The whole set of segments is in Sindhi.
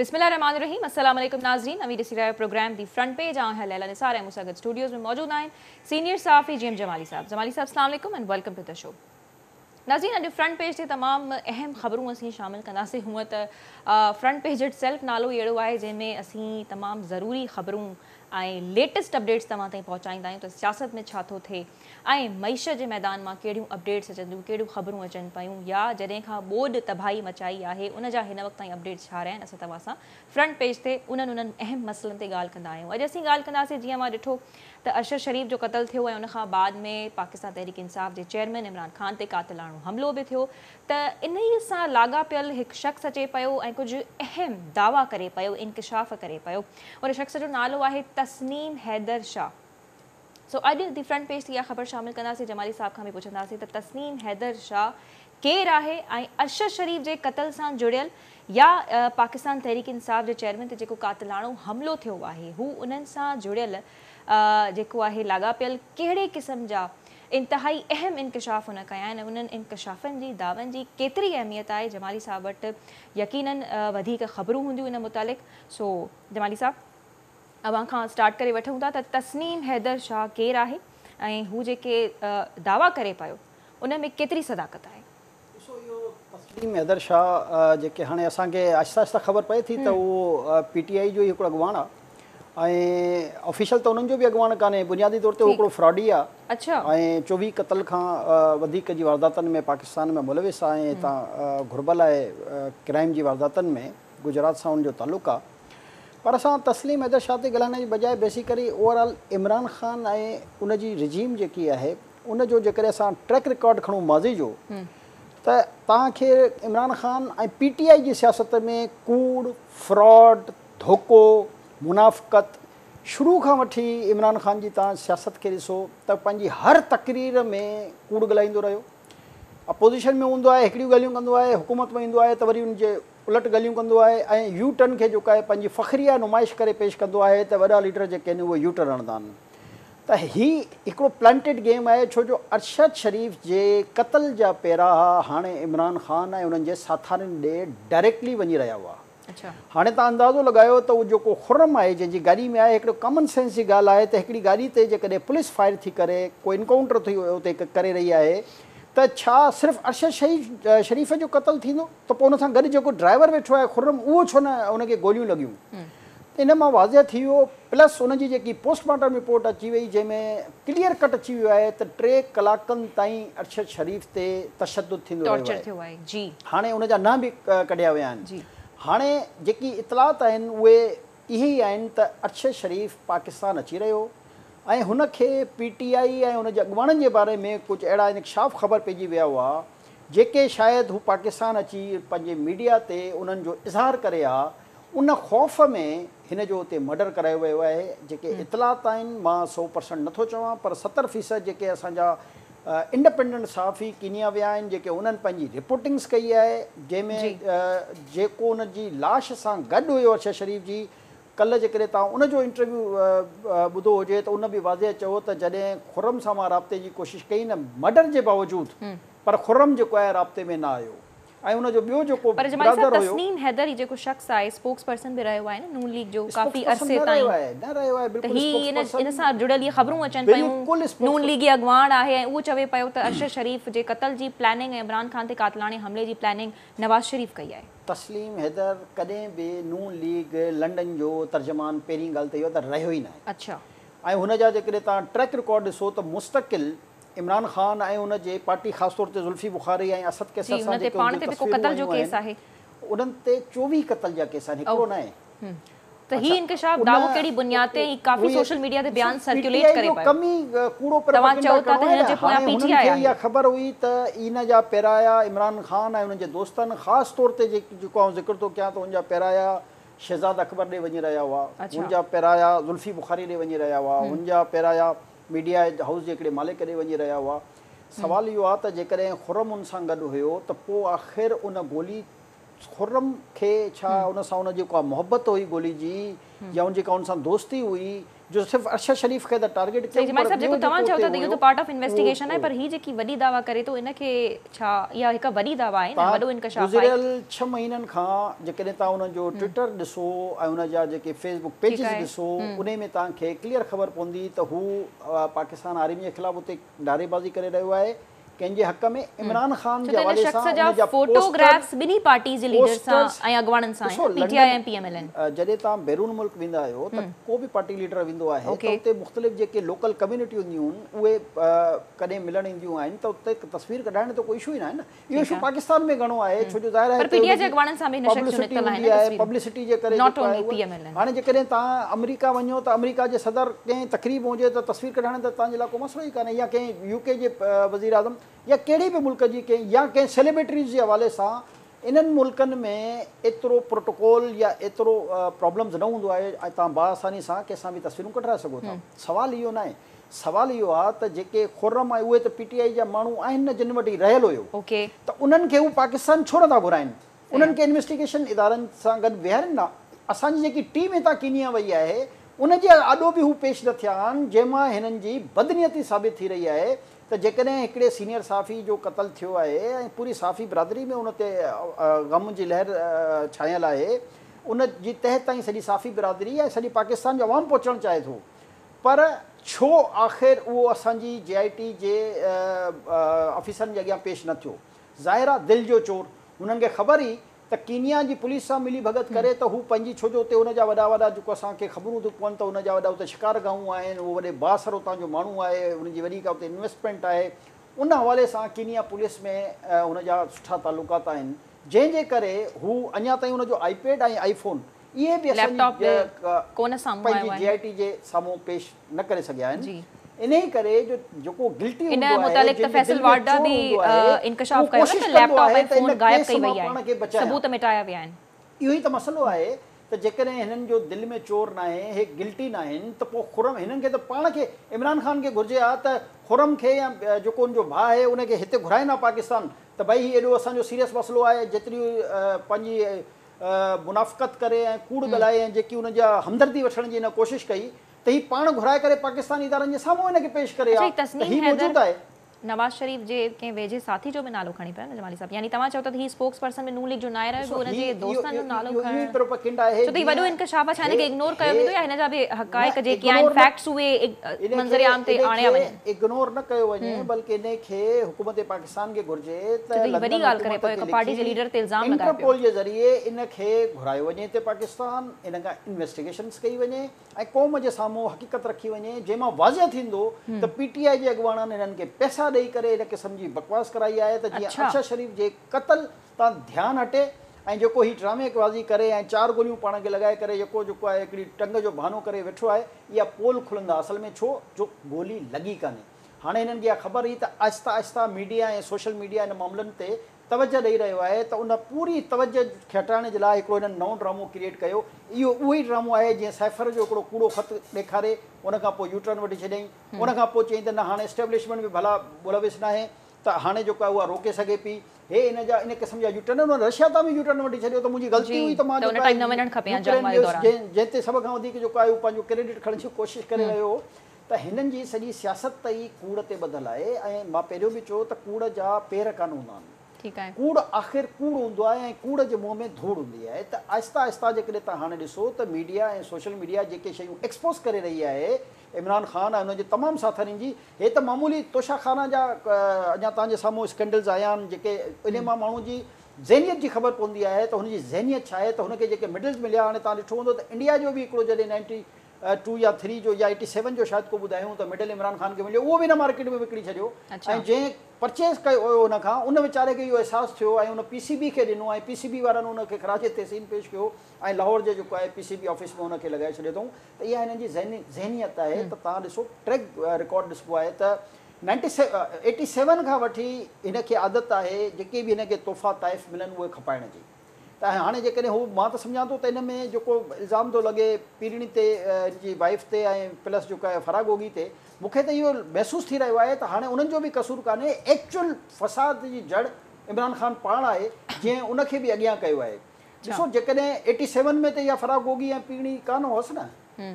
بسم الله الرحمٰن الرحيم السلام عليڪم ناظرين اوهين ڏسي رهيا آهيو پروگرام the front page آئون آهيان ليليٰ نثار ۽ مون سان گڏ اسٽوڊيوز ۾ موجود آهن سينيئر صحافي جي ايم جمالي صاحب. جمالي صاحب السلام عليڪم and welcome to the show. ناظرين اڄ فرنٽ پيج تي تمام اهم خبرون اسين شامل ڪنداسين هونء ته فرنٽ پيج it self نالو ئي اهڙو آهي جنهن ۾ اسين تمام ضروري خبرون ۽ ليٽسٽ اپڊيٽس توهان تائين پهچائيندا آهيون ته سياست ۾ ڇا ٿو ٿئي ۽ معيشت جي ميدان مان ڪهڙيون اپڊيٽس اچن ٿيون ڪهڙيون خبرون اچن پيون يا جڏهن کان ٻوڏ تباهي مچائي آهي ان جا هن وقت تائين اپڊيٽس ڇا رهيا آهن اسان توهان سان فرنٽ پيج تي انهن انهن اهم مسئلن تي ڳالهه ڪندا آهيون اڄ اسين ڳالهه ڪنداسين جيئن اوهان ڏٺو ته ارشد شريف جو قتل ٿيو ۽ ان کان بعد ۾ پاڪستان تحريڪ انصاف جي چيئرمين عمران خان تي قاتلاڻو حملو به ٿيو ته انهي سان لاڳاپيل هڪ شخص اچي پيو ۽ ڪجهه اهم دعويٰ ڪري پيو انڪشاف ڪري پيو ان شخص جو نالو آهي تسنيم حيدر شاهه سو اڄ the front page تي اها خبر شامل ڪنداسين جمالي صاحب کان به پڇنداسين ته تسنيم حيدر شاهه ڪير آهي ۽ ارشد شريف جي قتل سان جڙيل يا پاڪستان تحريڪ انصاف جي چيئرمين تي جيڪو قاتلاڻو حملو ٿيو آهي هو انهن سان جڙيل جيڪو آهي لاڳاپيل ڪهڙي قسم جا انتهائي اهم انڪشاف هن ڪيا آهن ۽ انهن انڪشافن جي دعون جي ڪيتري اهميت آهي جمالي صاحب وٽ يقينن وڌيڪ خبرون هونديون ان متعلق سو جمالي صاحب اوهان کان اسٽارٽ ڪري وٺون ٿا ته تسنيم حيدر شاهه ڪير آهي ۽ هو جيڪي دعويٰ ڪري پيو ان ۾ ڪيتري صداقت آهي؟ ڏسو اهو تسنيم حيدر شاهه جيڪي هاڻي اسان کي آهستي آهستي خبر پئي ٿي ته اهو پي ٽي آئي جو ئي هڪڙو اڳواڻ آهي ۽ آفيشل ته انهن جو به اڳواڻ ڪانهي بنيادي طور تي هو هڪڙو فراڊي آهي ۽ 24 قتل کان وڌيڪ جي وارداتن ۾ پاڪستان ۾ ملوث آهي ۽ هتان گهربل آهي ڪرائم جي وارداتن ۾ گجرات سان ان جو تعلق آهي پر اسان تسليم حيدر شاهه تي ڳالهائڻ جي بجاء basically over all Imran Khan ۽ ان جي رجيم جيڪي آهي ان جو جيڪڏهن اسان ٽريڪ رڪارڊ کڻون ماضي جو ته توهان کي عمران خان ۽ پي ٽي آء جي سياست ۾ ڪوڙ، فراڊ، ڌوڪو، منافقت شروع کان وٺي عمران خان جي توهان سياست کي ڏسو ته پنهنجي هر تقرير ۾ ڪوڙ ڳالهائيندو رهيو. اپوزيشن ۾ هوندو آهي هڪڙيون ڳالهيون ڪندو آهي، حڪومت ۾ ايندو آهي ته وري ان جي الٽ ڳالهيون ڪندو آهي ۽ يو ٽرن کي جيڪو آهي پنهنجي فخريه نمائش ڪري پيش ڪندو آهي ته وڏا ليڊر جيڪي آهن اهي يو ٽرن هڻندا آهن. ته هي هڪڙو پلانٽيڊ گيم آهي ڇو جو ارشد شريف جي قتل جا پيرا هاڻي عمران خان ۽ انهن جي ساٿارين ڏي ڊائريڪٽلي وڃي رهيا هئا. هاڻي توهان اندازو لڳايو ته اهو جيڪو خرم آهي جنهن جي گاڏي ۾ آهي هڪڙو ڪامن سينس جي ڳالهه آهي ته هڪڙي گاڏي تي جيڪڏهن پوليس فائر ٿي ڪري ڪو انڪائونٽر ٿي اتي ڪري رهي آهي ته ڇا صرف ارشد شريف جو قتل ٿيندو ته پوء ان سان گڏ جيڪو ڊرائيور ويٺو آهي خرم اهو ڇو نه ان کي گوليون لڳيون ان مان واضح ٿي ويو پلس ان جي جيڪي پوسٽ مارٽم رپورٽ اچي وئي جنهن ۾ ڪليئر ڪٽ اچي ويو آهي ته 3 ڪلاڪن تائين ارشد شريف تي تشدد ٿيندو رهيو آهي هاڻي ان جا ننهن به ڪڍيا ويا آهن هاڻي جيڪي اطلاعات آهن اهي اهي ئي آهن ته ارشد شريف پاڪستان اچي رهيو ۽ هن کي پي ٽي آء ۽ ان جي اڳواڻن جي باري ۾ ڪجهه اهڙا انڪشاف خبر پئجي ويا هئا جيڪي شايد هو پاڪستان اچي پنهنجي ميڊيا تي انهن جو اظهار ڪري ها ان خوف ۾ هن جو اتي مرڊر ڪرايو ويو آهي، جيڪي اطلاعات آهن مان 100% نٿو چوان پر 70% جيڪي اسان جا انڊپينڊنٽ صحافي ڪينيا ويا آهن جيڪي انهن پنهنجي رپورٽنگس ڪئي آهي جنهن ۾ جيڪو ان جي لاش سان گڏ هيو ارشد شريف جي ڪلهه جيڪڏهن توهان ان جو انٽرويو ٻڌو هجي ته ان به واضح چيو ته جڏهن خرم سان مان رابطي جي ڪوشش ڪئي نه مرڊر جي باوجود پر خرم جيڪو آهي رابطي ۾ نه آيو. ۽ ان جو ٻيو جيڪو پر جمالي صاحب برادر هيو. تسنيم حيدر هي جيڪو شخص آهي اسپوڪس پرسن به رهيو آهي نه نون ليگ جو اسپوڪس ڪافي پرسن عرصي نه رهيو تائين آهي نه رهيو آهي ته بلڪل هي اسپوڪس ان پرسن ان سان جڙيل اهي خبرون اچن پيون بلڪل اسپوڪس نون ليگي اڳواڻ آهي ۽ اهو چوي پيو ته ارشد شريف جي قتل جي پلاننگ ۽ عمران خان تي قاتلاڻي حملي جي پلاننگ نواز شريف ڪئي آهي. تسليم حيدر ڪڏهن به نون ليگ لنڊن جو ترجمان پهرين ڳالهه ته اهو ته رهيو ئي ناهي. ۽ هن جا جيڪڏهن توهان ٽريڪ رڪارڊ ڏسو ته مستقل عمران خان ۽ ان جي پارٽي خاص طور تي زلفي بخاري ۽ اسد جي قيصر سان هن تي جيڪي پاڻ ان تي جون به ڪو تصويرون قتل جو آيون ڪيس آهن آهي. انهن تي 24 قتل جا ڪيس آهن هڪڙو ناهي. ته هي اڇا انڪشاف ان دعوو ڪهڙي بنياد تي هي ڪافي اهي سوشل ميڊيا تي ڏسو بيان پي ٽي سرڪيوليٽ آء ڪري جو پيو. ڪم ئي ڪوڙو توهان پروپيگنڊا چئو ٿا ڪرڻو ته آهي هن نه جي پويان هاڻي پي ٽي هنن آء کي آهي. اها خبر هئي ته ان جا پيرايا عمران خان ۽ انهن جي دوستن خاص طور تي جيڪو آئون ذڪر ٿو ڪيان ته ان جا پيرايا شهزاد اڪبر ڏي وڃي رهيا هئا هن جا پيرايا زلفي بخاري ڏي وڃي رهيا هئا هن جا پيرايا ميڊيا هائوس جي هڪڙي مالڪ ڏي وڃي رهيا هئا. سوال اهو آهي ته جيڪڏهن خرم ان سان گڏ هيو ته پوء آخر ان گولي خرم کي ڇا ان سان ان جي ڪا محبت هئي گولي جي يا ان جي ڪا ان سان دوستي هئي جو صرف ارشد شريف کي ته ٽارگيٽ ڪيون پر ٻيو جيڪو توهان چئو ٿا ته اهو ته پارٽ آف انويسٽيگيشن آهي پر هي جيڪي وڏي دعويٰ ڪري ٿو ان کي ڇا اها هڪ وڏي دعويٰ آهي نه وڏو انڪشاف آهي. گذريل ڇهه مهينن کان جيڪڏهن توهان ان جو ٽوئٽر ڏسو ۽ ان جا جيڪي فيس بڪ پيجز ڏسو انهي ۾ توهان کي ڪليئر خبر پوندي ته هو پاڪستان آرمي جي خلاف اتي نعريبازي ڪري رهيو آهي ڪنهن جي حق ۾ عمران خان جي حوالي سان ان جا فوٽوگرافس ٻنهي پارٽيز جي ليڊر سان ۽ اڳواڻن سان آهن P T I ۽ P M L N. جڏهن توهان بيرون ملڪ ويندا آهيو ته ڪو به پارٽي ليڊر ويندو آهي ته اتي مختلف جيڪي لوڪل ڪميونٽي هونديون آهن اهي ڪڏهن ملڻ اينديون آهن ته اتي تصوير ڪڍائڻ ته ڪو اشو ئي ناهي نه اهو اشو پاڪستان ۾ گهڻو آهي ڇو جو ظاهر آهي پر پي ٽي آء جي اڳواڻن سان به هن شخص جون نڪتل آهن نه تصويرون پبلسٽي جي ڪري not only P M L N. هاڻي جيڪڏهن توهان آمريڪا وڃو ته آمريڪا جي صدر ڪنهن تقريب هجي ته تصوير ڪڍائڻ ته توهان جي لاء ڪو مسئلو ئي ڪانهي يا ڪنهن يو ڪي جي وزيراعظم يا ڪهڙي به ملڪ جي ڪنهن يا ڪنهن سيليبرٽيز جي حوالي سان انهن ملڪن ۾ ايترو پروٽوڪول يا ايترو پرابلمز نه هوندو آهي ۽ توهان باآساني سان ڪنهن سان به تصويرون ڪڍرائي سگهو ٿا سوال اهو ناهي سوال اهو آهي ته جيڪي خرم ۽ اهي ته پي ٽي آء جا ماڻهو آهن نه جن وٽ هي رهيل هيو ته انهن کي هو پاڪستان ڇو نٿا گهرائن انهن کي انويسٽيگيشن ادارن سان گڏ ويهارين نه، اسان جي جيڪي ٽيم هتان ڪينيا وئي آهي ان جي آڏو به هو پيش نه ٿيا آهن، جنهن مان هنن جي بدنيتي ثابت ٿي رهي آهي ته جيڪڏهن هڪڙي سينيئر صحافي جو قتل ٿيو آهي ۽ پوري صحافي برادري ۾ ان تي غم جي لهر ڇانيل آهي ان جي تهه تائين سڄي صحافي برادري ۽ سڄي پاڪستان جو عوام پهچڻ چاهي ٿو پر ڇو آخر اهو اسان جي جي آء ٽي جي آفيسرن جي اڳيان پيش نه ٿيو؟ ظاهر آ دل جو چور هنن کي خبر هئي ته ڪينيا جي پوليس سان ملي ڀڳت ڪري ته هو پنهنجي ڇو جو اتي هن جا وڏا وڏا جيڪو اسان کي خبرون ٿيون پون ته هن جا وڏا اتي شڪار گاهون آهن اهو وڏي بااثر اتان جو ماڻهو آهي هن جي وڏي ڪا اتي انويسٽمينٽ آهي ان حوالي سان ڪينيا پوليس ۾ هن جا سٺا تعلقات آهن جنهن جي ڪري هو اڃا تائين هن جو آئي پيڊ ۽ آئي فون اهي به اسان جي پنهنجي جي آء ٽي جي سامهون پيش نه ڪري سگهيا آهن انهي ڪري جو جيڪو گلٽي هوندو آهي جنهن جي دل ۾ چور هوندو آهي اهو ڪوشش ڪندو آهي ته ان ڪيس مان پاڻ کي بچايان. اهو ئي ته مسئلو آهي ته جيڪڏهن هنن جو دل ۾ چور ناهي هي گلٽي ناهن ته پوء خرم هنن کي ته پاڻ کي عمران خان کي گهرجي ها ته خرم کي يا جيڪو ان جو ڀاء آهي ان کي هتي گهرائين ها پاڪستان ته ڀائي هي ايڏو اسان جو سيريس مسئلو آهي جيتري پنهنجي منافقت ڪري ۽ ڪوڙ ڳالهائي ۽ جيڪي ان جا همدردي وٺڻ جي هن ڪوشش ڪئي ته هي پاڻ گهرائي ڪري پاڪستاني ادارن جي سامهون هن کي پيش ڪري ها ته هي موجود آهي. نواز شريف جي ڪنهن ويجهي ساٿي جو به نالو کڻي پيا نه جمالي صاحب يعني توهان چئو ٿا ته هي اسپوڪس پرسن به نون ليگ جو ناهي رهيو به ان جي دوستن جو نالو کڻڻ ڇو ته هي وڏو انڪشاف آهي ڇا هن کي اگنور ڪيو ويندو يا هن جا به حقائق جيڪي آهن فيڪٽس اهي منظر عام تي آڻيا وڃن. اگنور نه ڪيو وڃي بلڪه ان کي حڪومت پاڪستان کي گهرجي ته لنڊن حڪومت کي لکي انٽرپول جي ذريعي ان کي گهرايو وڃي هتي پاڪستان ان کان انويسٽيگيشنس ڪئي وڃي ۽ قوم جي سامهون حقيقت رکي وڃي جنهن مان واضح ٿيندو ته پي ٽي آء جي اڳواڻن هنن کي پئسا ڏئي ڪري ان قسم جي بڪواس ڪرائي آهي ته جيئن ارشد شريف جي قتل تان ڌيان هٽي ۽ جيڪو هي ڊرامي بازي ڪري ۽ چار گوليون پاڻ کي لڳائي ڪري يڪو جيڪو آهي هڪڙي ٽنگ جو بهانو ڪري ويٺو آهي اها پول کلندا اصل ۾ ڇو جو گولي لڳي ڪانهي هاڻي هنن کي اها خبر هئي ته آهسته آهسته ميڊيا ۽ سوشل ميڊيا ان معاملن تي توجه ڏئي رهيو آهي ته ان پوري توجه کي هٽائڻ جي لاء هڪڙو هنن نئون ڊرامو ڪريئيٽ ڪيو. اهو اهو ئي ڊرامو آهي جيئن سائفر جو هڪڙو ڪوڙو خط ڏيکاري ان کان پوء يو ٽرن وٺي ڇڏيائين. ان کان پوء چيائين ته نه هاڻي اسٽيبلشمينٽ به ڀلا ملوث ناهي ته هاڻي جيڪو آهي اها روڪي سگهي پئي. هي ان جا ان قسم جا يو ٽرن هن رشيا تان به يو ٽرن وٺي ڇڏيو ته منهنجي غلطي هئي ته مان جيڪو آهي يوڪرين ويس جنهن تي سڀ کان وڌيڪ جيڪو آهي هو پنهنجو ڪريڊٽ کڻڻ جي ڪوشش ڪري رهيو هو. ته هنن جي سڄي سياست ئي ڪوڙ تي ٻڌل آهي ۽ مان پهريون به چيو ته ڪوڙ جا پير ڪانه هوندا آهن. ٺيڪ آهي. ڪوڙ آخر ڪوڙ هوندو آهي ۽ ڪوڙ جي منهن ۾ ڌوڙ هوندي آهي ته آهسته آهسته جيڪڏهن توهان هاڻي ڏسو ته ميڊيا ۽ سوشل ميڊيا جيڪي شيون ايڪسپوز ڪري رهي آهي عمران خان ۽ ان جي تمام ساٿارين جي هي ته معمولي توشا خانه جا اڃا توهان جي سامهون اسڪينڊلز آيا آهن جيڪي انهي مان ماڻهو جي ذهنيت جي خبر پوندي آهي ته هن جي ذهنيت ڇا آهي ته هن کي جيڪي ميڊلز مليا هاڻي توهان ڏٺو هوندو ته انڊيا جو به هڪڙو جڏهن نائنٽي ٽو يا ٿري جو يا ايٽي سيون جو شايد ڪو ٻڌايائون ته ميڊل عمران خان کي مليو اهو به هن مارڪيٽ ۾ وڪڻي ڇڏيو ۽ جنهن پرچيز ڪيو هيو ان کان ان ويچاري کي اهو احساس ٿيو ۽ ان پي سي بي کي ڏنو ۽ پي سي بي وارن ان کي خراج تحسين پيش ڪيو ۽ لاهور جي جيڪو آهي پي سي بي آفيس ۾ ان کي لڳائي ڇڏيو اٿئون ته اها هنن جي ذهنيت آهي ته توهان ڏسو ٽريڪ رڪارڊ ڏسبو آهي ته نائنٽي ايٽي سيون کان وٺي هن کي عادت آهي جيڪي به هن کي تحفا تحائف ملن اهي کپائڻ جي. ته هاڻي جيڪڏهن هو مان ته سمجهان ٿو ته ان ۾ جيڪو الزام ٿو لڳي پيرڻي تي هن جي وائيف تي ۽ پلس جيڪو آهي فرح گوگي تي مون کي ته اهو محسوس ٿي رهيو آهي ته هاڻي انهن جو به قصور ڪانهي ايڪچوئل فساد جي جڙ عمران خان پاڻ آهي جنهن ان کي به اڳيان ڪيو آهي ڏسو جيڪڏهن ايٽي سيون ۾ ته اها فرح گوگي ۽ پيرڻي ڪانه هئس نه.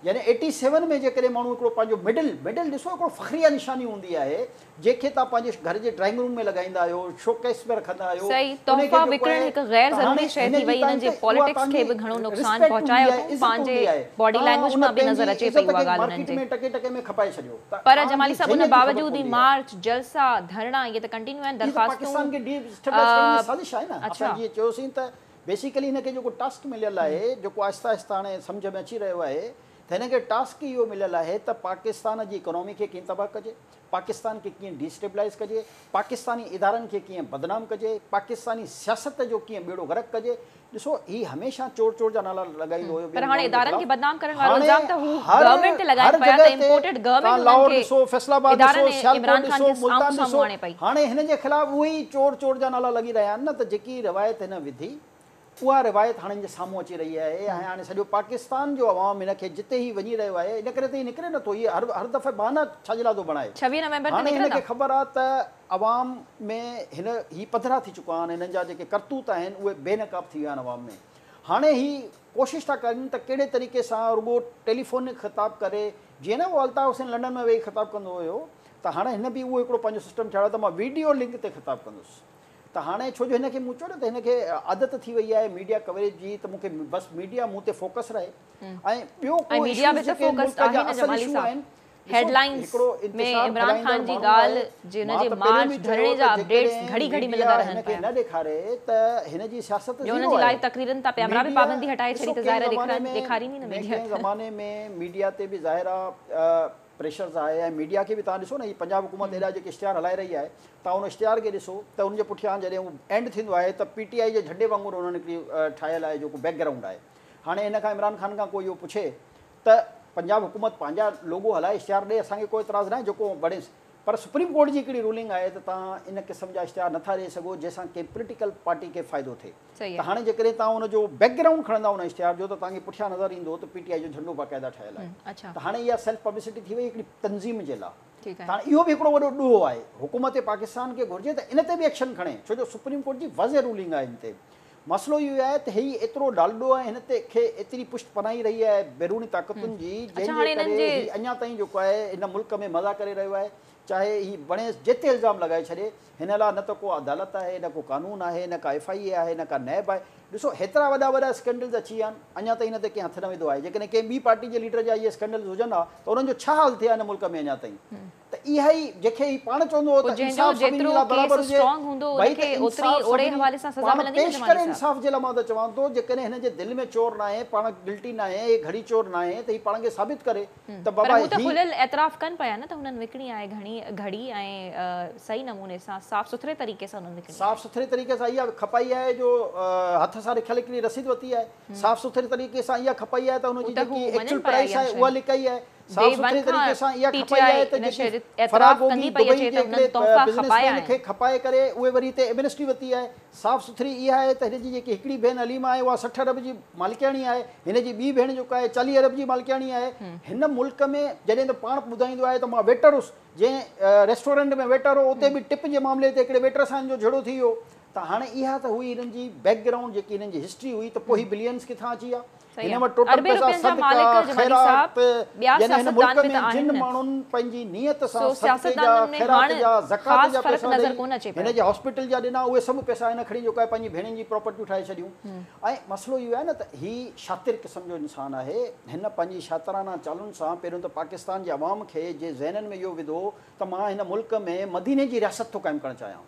يعني ايٽي سيون ۾ جيڪڏهن ماڻهو هڪڙو پنهنجو ميڊل، ميڊل ڏسو هڪڙو فخريه نشاني هوندي آهي، جنهن کي توهان پنهنجي گهر جي ڊرائنگ روم ۾ لڳائيندا آهيو، شو ڪيس ۾ رکندا آهيو، صحيح، ان کي تحفا جيڪو وڪڻڻ آهي هڪ غير ته هاڻي ضروري شيء هن ٿي جي وئي، انهن توهان جي کي اها پاليٽڪس توهان کي جي به گهڻو نقصان رسپيڪٽ پهچايو هوندي آهي، اٿئون، عزت پنهنجي هوندي آهي، باڊي توهان لينگويج ان مان به نظر پنهنجي اچي پئي عزت اها کي ڳالهه انهن مارڪيٽ جي. ۾ ٽڪي ٽڪي ۾ کپائي ڇڏيو ته پر توهان جمالي جي صاحب ان ذهنيت جي خبر باوجود هي پوندي آهي. مارچ، جلسا، ڌرڻا اهي ته ڪنٽينيو آهن، هي ته درخواستون پاڪستان کي ڊي اسٽيبلائيز ڪرڻ جي سازش آهي نه، اڇا. اسان جيئن چيوسين ته بيسيڪلي هن کي جيڪو ٽاسڪ مليل آهي، جيڪو آهستي آهستي هاڻي سمجهه ۾ اچي رهيو آهي ته هن کي ٽاسڪ اهو مليل آهي ته پاڪستان جي اڪانومي کي ڪيئن تباهه ڪجي، پاڪستان کي ڪيئن ڊي اسٽيبلائيز ڪجي، پاڪستاني ادارن کي ڪيئن بدنام ڪجي، پاڪستاني سياست جو ڪيئن ٻيڙو غرق ڪجي. ڏسو هي هميشه چور چور جا نالا لڳائيندو هيو پر ٻين هاڻي ماڻهن جي ادارن کي خلاف، بدنام ڪرڻ وارو هاڻي الزام ته هو هر گورنمينٽ تي لڳائن هر پيا ته جڳهه تي امپورٽيڊ توهان گورنمينٽ انهن لاهور کي ڏسو، فيصل آباد ڏسو، ادارن ۽ سيالڪوٽ عمران خان ڏسو، کي آمهون ملتان سامهون ڏسو، آڻي پئي. هاڻي هن جي خلاف اهي ئي چور چور جا نالا لڳي رهيا آهن نه ته جيڪي روايت هن وڌي اها روايت هاڻي هن جي سامهون اچي رهي آهي ۽ هاڻي سڄو پاڪستان جو عوام هن کي جتي هي وڃي رهيو آهي ان ڪري ته هي نڪري نٿو هي هر هر دفعي بهانا ڇا جي لاء ٿو بڻائي 26 نومبر تي هاڻي هن نڪرندا. کي خبر آهي ته عوام ۾ هن هي پڌرا ٿي چڪا آهن هنن جا جيڪي ڪرتوت آهن اهي بي نقاب ٿي ويا آهن عوام ۾ هاڻي هي ڪوشش ٿا ڪن ته ڪهڙي طريقي سان رڳو ٽيليفونڪ خطاب ڪري جيئن نه اهو الطاف حسين لنڊن ۾ ويهي خطاب ڪندو هيو ته هاڻي هن به اهو هڪڙو پنهنجو سسٽم ٺاهيو ته مان ويڊيو لنڪ تي خطاب ڪندس ته هاڻي ڇو جو هن کي مون چيو نه ته هن کي عادت ٿي وئي آهي ميڊيا ڪوريج جي ته مون کي بس ميڊيا مون تي فوڪس رهي ۽ ٻيو ۽ ڪو ميڊيا اشوز به ته جيڪي فوڪسڊ ملڪ آهي جا نه اصل جمالي اشو صاحب آهن ڏسو هيڊ لائنز هڪڙو ۾ انتشار عمران ڦهلائيندڙ خان جي ماڻهو آهي ڳالهه جي ان مان جي ته پهريون مارچ به ڌرڻي چيو جا ته اپڊيٽس جيڪڏهن گهڙي گهڙي ميڊيا ملندا رهن هن کي پيا نه ڏيکاري ته هن جي سياست جو انهن زيرو جي آهي لائيو تقريرن تان پيمرا به ميڊيا پابندي هٽائي ڏسو ڇڏي ته ڪنهن ظاهر آهي زماني ۾ ڏيکاريندي نه ۾ ميڊيا ڪنهن ته زماني ۾ ميڊيا تي به ظاهر آهي پريشرز آهي ۽ ميڊيا کي به توهان ڏسو نه هي پنجاب حڪومت ايڏا جيڪي اشتهار هلائي رهي آهي توهان ان اشتهار کي ڏسو ته ان جي پٺيان جڏهن هو اينڊ ٿيندو آهي ته پي ٽي آء جي جهنڊي وانگر انهن هڪڙي ٺاهيل آهي جيڪو بيڪ گرائونڊ آهي هاڻي ان کان عمران خان کان ڪو اهو پڇي ته پنجاب حڪومت پنهنجا لوگو هلائي اشتهار ڏي اسان کي ڪو اعتراض ناهي جيڪو وڻيس پر سپريم ڪورٽ جي هڪڙي رولنگ آهي ته توهان ان قسم جا اشتهار نٿا ڏئي سگهو جنهن سان ڪنهن پوليٽيڪل پارٽي کي فائدو ٿئي ته هاڻي جيڪڏهن توهان ان جو بيڪ گرائونڊ کڻندا ان اشتهار جو ته توهان کي پٺيان نظر ايندو ته پي ٽي آء جو جهنڊو باقاعده ٺاهيل آهي ته هاڻي اها سيلف پبلسٽي ٿي وئي هڪڙي تنظيم جي لاء ته هاڻي اهو به هڪڙو وڏو ڏوهه آهي حڪومت پاڪستان کي گهرجي ته ان تي به ايڪشن کڻي ڇو جو سپريم ڪورٽ جي واضح رولنگ آهي ان تي مسئلو اهو آهي ته هي ايترو ڊالڊو ۽ هن تي کي ايتري پشت پناهي رهي آهي بيروني طاقتن جي جنهن جي ڪري هي اڃا تائين جيڪو آهي هن ملڪ ۾ مزا ڪري رهيو آهي چاهي هي بڻيس جتي الزام لڳائي ڇڏي هن لاء نه ته ڪو عدالت آهي نه ڪو قانون آهي نه ڪا ايف I اي آهي نه ڪا نيب آهي ڏسو هيترا وڏا وڏا اسڪينڊلز اچي ويا آهن اڃا تائين هن تي ڪنهن هٿ نه وڌو آهي جيڪڏهن ڪنهن ٻي پارٽي جي ليڊر جا اهي اسڪينڊلز هجن ها ته انهن جو ڇا حال ٿئي ها هن ملڪ ۾ اڃا تائين ته اها ئي جنهن کي هي پاڻ چوندو هو ته انصاف سڀني جي لاء برابر هجي، ڀئي ته انصاف سڀني پاڻ پيش ڪري انصاف جي لاء مان ته چوان ٿو جيڪڏهن هن جي دل ۾ چور ناهي پاڻ گلٽي ناهي هي گهڙي چور ناهي ته هي پاڻ کي ثابت ڪري ته پر بابا هو ته هي کليل اعتراف ڪن پيا نه ته هنن وڪڻي آهي گهڻي گهڙي ۽ صحيح نموني سان صاف سٿري طريقي سان هنن وڪڻي آهي. صاف سٿري طريقي سان اها کپائي آهي جو هٿ سان رکيل هڪڙي رسيد ورتي آهي صاف سٿري طريقي سان اها کپائي آهي ته هن هو جي ته هو جيڪي مڃن ايڪچوئل پيا پرائس اها آهي شيء. اها لڪائي آهي ڊي صاف ون سٿري طريقي کان سان اها پي ٽي کپائي آء آهي ته ان شيء جيڪي جو اعتراف فراغ ڪندي گوگي پئي دبئي اچي جي ته هنن هڪڙي تحفا بزنس کپايا مين آهن. کي کپائي ڪري اهي وري هتي ايمنسٽي ورتي آهي. صاف سٿري اها آهي ته هن جي جيڪي هڪڙي ڀيڻ عليما آهي اها 60 ارب جي مالڪياڻي آهي، هن جي ٻي ڀيڻ جيڪا آهي 40 ارب جي مالڪياڻي آهي. هن ملڪ ۾ جڏهن ته پاڻ ٻڌائيندو آهي ته مان ويٽر هيس، جنهن ريسٽورنٽ ۾ ويٽر هو اتي به ٽپ جي معاملي تي هڪڙي ويٽر سان هن جو جهيڙو ٿي ويو ته هاڻي اها ته هئي هنن جي بيڪ گرائونڊ جيڪي هنن جي هسٽري هئي ته پوء هي بلينز ڪٿان اچي ويا؟ صحيح هن وٽ ٽوٽل اربين پئسا روپين جا صدقا، مالڪ جمالي خيرات، صاحب ٻيا يعني هن ملڪ سياستدان به ۾ ته جن آهن نه ماڻهن پنهنجي نيت سو سان صدقي جا، سياستدانن ۾ خيرات هاڻ جا، زڪوات خاص جا فرق پئسا نظر ڏئي ڪونه اچي هن پيو. جي هاسپيٽل جا ڏنا اهي سڀ پئسا هن کڻي جيڪو آهي پنهنجي ڀيڻين جي پراپرٽيون ٺاهي ڇڏيون ۽ مسئلو اهو آهي نه ته هي شاطر قسم جو انسان آهي هن پنهنجي شاطرانه چالن سان پهريون ته پاڪستان جي عوام کي جي ذهنن ۾ اهو وڌو ته مان هن ملڪ ۾ مديني جي رياست ٿو قائم ڪرڻ چاهيان.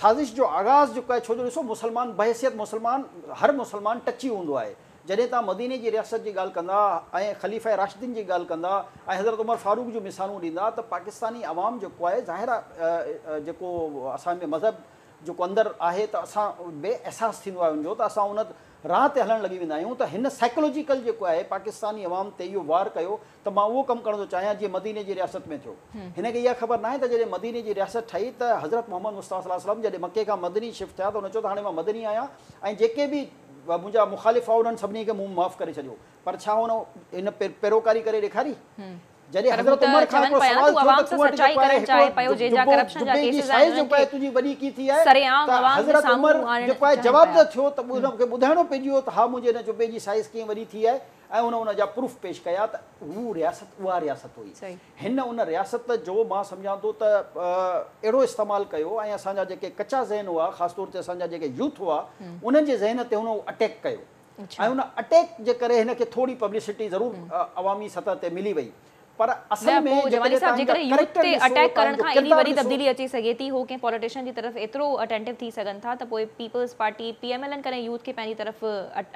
سازش جو آغاز جيڪو آهي ڇو جو ڏسو مسلمان بحيثيت مسلمان هر مسلمان ٽچي هوندو آهي جڏهن توهان مديني جي رياست جي ڳالهه ڪندا ۽ خليفه راشدين جي ڳالهه ڪندا ۽ حضرت عمر فاروق جون مثالون ڏيندا ته پاڪستاني عوام جيڪو آهي ظاهر آهي جيڪو اسان ۾ مذهب جيڪو اندر آهي ته اسان به احساس ٿيندو آهي ان جو ته اسان ان راهه تي هلڻ لڳي ويندا آهيون ته هن سائيڪلوجيڪل جيڪو آهي پاڪستاني عوام تي اهو وار ڪيو ته مان اهو ڪم ڪرڻ ٿو چاهيان جيئن مديني جي رياست ۾ ٿيو. هن کي اها خبر ناهي ته جڏهن مديني جي رياست ٺهي ته حضرت محمد مصطفيٰ صلي الله عليه وسلم جڏهن مڪي کان مدني شفٽ ٿيا ته هن چيو ته هاڻي مان مدني آهيان ۽ جيڪي به منهنجا مخالف هئا انهن سڀني کي مون معاف ڪري ڇڏيو پر ڇا هن ان پيروڪاري ڪري ڏيکاري؟ جڏهن حضرت عمر کان هڪڙو سوال ٿيو ته تون وٽ جيڪو آهي هڪڙو جبو، جبي جي سائيز جيڪو آهي تنهنجي وڏي ڪيئن ٿي آهي ته حضرت عمر جيڪو آهي جوابده ٿيو ته ان کي ٻڌائڻو پئجي ويو ته ها منهنجي هن جبي جي سائيز ڪيئن وڏي ٿي آهي ۽ ان ان جا پروف پيش ڪيا ته هو رياست اها رياست هئي. هن ان رياست جو مان سمجهان ٿو ته اهڙو استعمال ڪيو ۽ اسان جا جيڪي ڪچا ذهن هئا خاص طور تي اسان جا جيڪي يوٿ هئا انهن جي ذهن تي هن اهو اٽيڪ ڪيو ۽ ان اٽيڪ جي ڪري هن کي ٿوري پبلسٽي ضرور عوامي سطح تي ملي وئي پر اصل نه ۾ پوء جمالي جيڪڏهن صاحب توهان جا جيڪڏهن يوٿ ڪريڪٽر تي ڏسو اٽيڪ توهان ڪرڻ جو کان ايڏي ڪردار وڏي ڏسو تبديلي اچي سگهي ٿي هو ڪنهن پوليٽيشن جي طرف ايترو اٽينٽو ٿي سگهن ٿا ته پوء peoples party P M L N ڪڏهن يوٿ کي پنهنجي طرف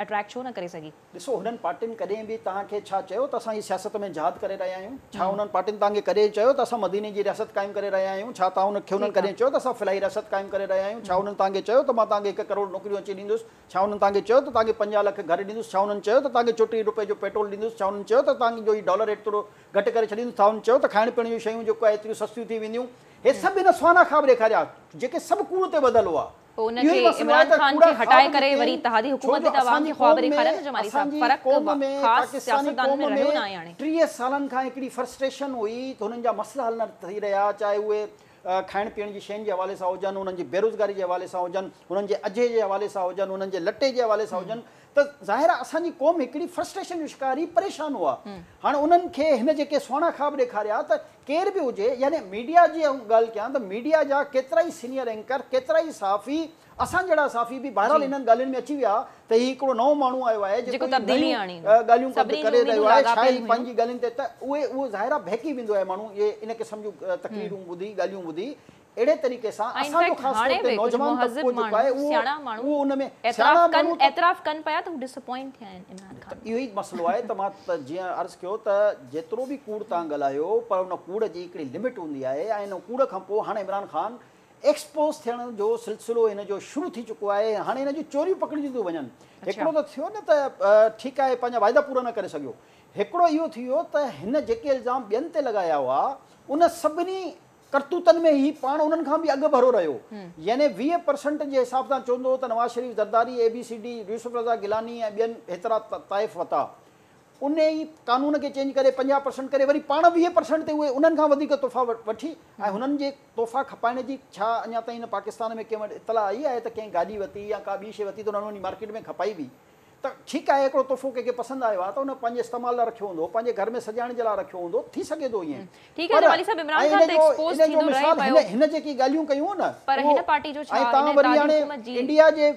اٽريڪٽ ڇو نه ڪري سگهي؟ ڏسو هنن پارٽين ڪڏهن به توهان کي ڇا چيو ته اسان هي سياست ۾ جهاد ڪري رهيا آهيون؟ ڇا انهن پارٽين توهان کي ڪڏهن چيو ته اسان مديني جي رياست قائم ڪري رهيا آهيون؟ ڇا توهان کي انهن ڪڏهن چيو ته اسان فلاحي رياست قائم ڪري رهيا آهيون؟ ڇا انهن توهان کي چيو ته مان توهان کي هڪ ڪروڙ نوڪريون اچي ڏيندس؟ ڇا انهن توهان کي چيو ته توهان کي 50 لک گهر ڏيندس؟ ڇا انهن چيو ته توهان کي 34 روپئي جو پيٽرول ڏيندس؟ ڇا انهن چيو ته توهان جو هي ڊالر ايترو گهٽ ڪري ڇڏيندس؟ ڇا انهن چيو ته کائڻ پيئڻ جون شيون جيڪو آهي ايتريون سستيون ٿي وينديون؟ هي سڀ هن سهانا خواب ڏيکاريا جيڪي سڀ ڪوڙ تي ٻڌل هئا. پوء ان اهو کي ئي مسئلو آهي عمران ته خان ڪوڙا کي هٽائي خواب ڪري جيڪي وري آهن اتحادي ڇو حڪومت جو به ته عوام اسان کي جي خواب قوم ۾ ڏيکاريا نه جمالي اسان صاحب جي فرق قوم ۾ خاص پاڪستاني سياستدانن قوم ۾ ۾ رهيو ناهي هاڻي. 30 سالن کان هڪڙي فرسٽريشن هئي ته هنن جا مسئلا حل نه ٿي رهيا چاهي اهي کائڻ پيئڻ جي شين جي حوالي سان هجن انهن جي بيروزگاري جي حوالي سان هجن انهن جي اجهي جي حوالي سان هجن انهن جي لٽي جي حوالي سان هجن ته ظاهر آهي اسان جي قوم هڪڙي فرسٽريشن جو شڪار هئي پريشان هئا هاڻي انهن کي هن جيڪي سهڻا خواب ڏيکاريا ته ڪير به هجي يعني ميڊيا جي آئون ڳالهه ڪيان ته ميڊيا جا ڪيترائي سينيئر اينڪر ڪيترائي صحافي اسان جهڙا صحافي به بهرحال انهن ڳالهين ۾ اچي ويا ته هي هڪڙو نئون ماڻهو آيو آهي جيڪو هي نيون ڳالهيون ڪري رهيو آهي ڇا هي پنهنجي ڳالهين تي ته اهي اهو ظاهر آهي بهڪي ويندو آهي ماڻهو اهي ان قسم جون تقريرون ٻڌي ڳالهيون ٻڌي اهڙي طريقي سان ۽ اسان جو انفيڪٽ خاص هاڻي طور تي به ڪجهه نوجوان مهذب طبقو جيڪو ماڻهو آهي اهو سياڻا ماڻهو اهو ان ۾ سياڻا اعتراف ڪن ماڻهو ته اعتراف ڪن پيا ته هو ڊسپوائنٽ ٿيا آهن عمران ته خان اهو ئي مسئلو آهي ته مان ته جيئن عرض ڪيو ته جيترو به ڪوڙ توهان ڳالهايو پر ان ڪوڙ جي هڪڙي لمٽ هوندي آهي ۽ ان ڪوڙ کان پوء هاڻي عمران خان ايڪسپوز ٿيڻ جو سلسلو هن جو شروع ٿي چڪو آهي ۽ هاڻي هن جون چوريون پڪڙجي ٿيون وڃن هڪڙو ته ٿيو نه ته ٺيڪ آهي پنهنجا واعدا پورا نه ڪري سگهيو هڪڙو اهو ٿي ويو ته هن جيڪي الزام ٻين تي لڳايا هئا ان سڀني ڪرتوتن ۾ هي پاڻ انهن کان به اڳ ڀرو رهيو يعني 20 پرسنٽ جي حساب سان چوندو هو ته نواز شريف زرداري اي بي سي ڊي يوسف رضا گيلاني ۽ ٻين هيترا طائف وتا ان ئي قانون کي چينج ڪري 50 پرسنٽ ڪري وري پاڻ 20 پرسنٽ تي اهي انهن کان وڌيڪ تحفا وٺي ۽ هنن جي تحفا کپائڻ جي ڇا اڃا تائين هن پاڪستان ۾ ڪنهن وٽ اطلاع آئي آهي ته ڪنهن گاڏي وتي يا ڪا ٻي شيء وتي ته انهن وڃي مارڪيٽ ۾ کپائي به ته ٺيڪ آهي هڪڙو تحفو ڪنهن کي پسند آيو آهي ته ان پنهنجي استعمال لاء رکيو هوندو پنهنجي گهر ۾ سجائڻ جي لاء رکيو هوندو ٿي سگهي ٿو ائين ٺيڪ آهي پر جمالي صاحب عمران ۽ خان ان ته جو ايڪسپوز ان جو ٿيندو رهي مثال پيو هن هن جيڪي ڳالهيون ڪيون نه پر اهو هن پارٽي جو ڇا ۽ هن توهان وري اتحادي هاڻي حڪومت جي انڊيا جي